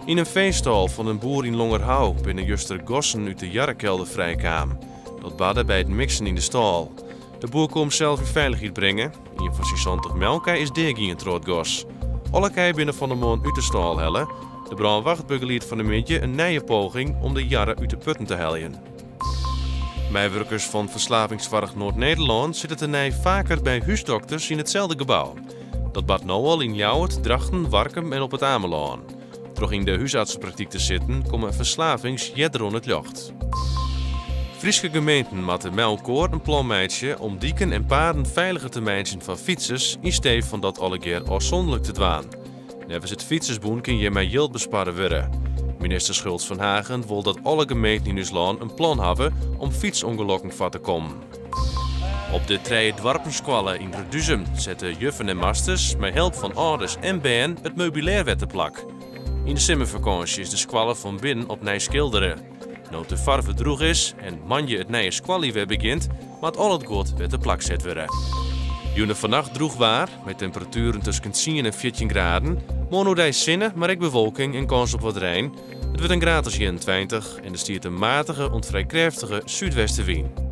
Yn in feestâl fan in boer yn Longerhou binne juster gossen út de jarrekelder frijkaam. Dat barde by it miksen yn de stâl. De boer koe himsels yn feilichheid bringe. Ien fan syn 70 melkkij is deagien troch it gas. Alle kij binne fan 'e moarn út de stâl helle. De brânwacht begeliedt fan 'e middei in nije poging om de jarre út de putten te heljen. Meiwurkers fan Ferslavingssoarch Noard-Nederlân sitte tenei faker by húsdokters yn itselde gebou. Dat bart no al yn Ljouwert, Drachten, Warkum en op It Amelân. Troch yn de húsartsepraktyk te sitten komme ferslavings earder oan it ljocht. Fryske gemeenten moatte mei elkoar in plan meitsje om diken en paden feiliger te meitsjen foar fytsers yn stee fan dat allegear ôfsûnderlik te dwaan. Neffens it Fytsersbûn kin hjirmei jild besparre wurde. Minister Schultz van Haegen wol dat alle gemeenten yn ús lân in plan hawwe om fytsûngelokken foar te kommen. Op de Trije Doarpenskoalle yn Reduzum sette juffen en masters mei help fan âlders en bern it meubilêr wer te plak. Yn de simmerfakânsje is de skoalle fan binnen opnij skildere. No't de farve drûch is en moandei it nije skoaljier wer begjint, moat al it guod wer te plak set wurde. Jûn en fannacht drûch waar, mei temperatueren tusken tsien en 14 graden. Moarn oerdei sinne, mar ek bewolking en kâns op wat rein. It wurdt in graad as 21 en der stiet in matige oant frij krêftige súdwestewyn.